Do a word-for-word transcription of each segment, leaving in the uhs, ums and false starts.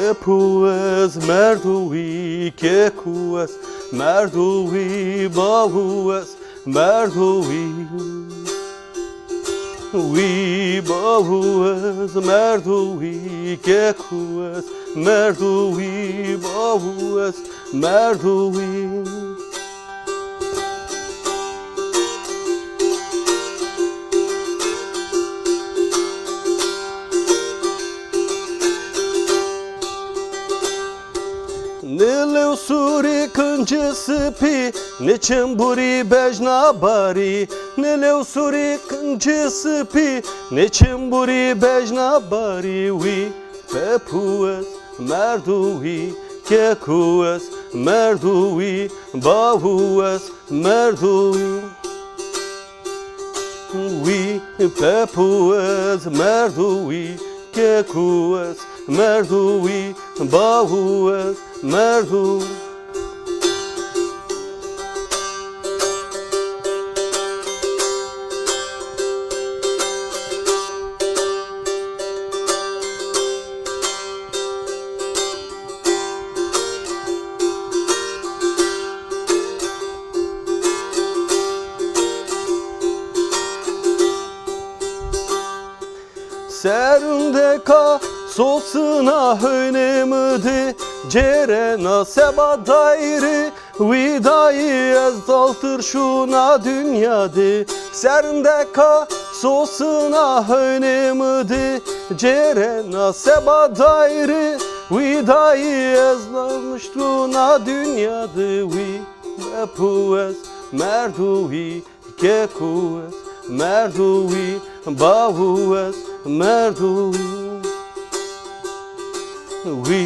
Pepû ez, merdû wî, kekû ez, merdû wî, bavû ez, merdû wî. Wî bavû ez, merdû wî, kekû ez, merdû wî, bavû ez, merdû wî. Ne lew sûrî, kincî spî, ne çimburî bejna barî. Ne lew sûrî, kincî spî, ne çimburî bejna barî. Wî pepû ez, merdû wî, kekû ez, merdû wî, bavû ez, merdû wî. Wî pepû ez, merdû wî, kekû ez, merdû wî, bavû ez, merdû. Serindeka sosina hûnê mi di, cêrena seba dayîrî wî dayî ez daltir şûna dinya di. Serindeka sosina hûnê mi di, cêrena seba dayîrî wî dayî ez dalmiştûna dinya di. Wî pepû ez, merdû wî, kekû ez, merdû wî, bavû ez, merdû wî. Wî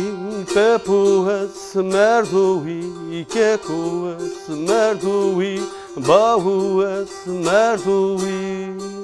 pepû ez, merdû wî, kekû ez, merdû wî, bavû ez, merdû wî.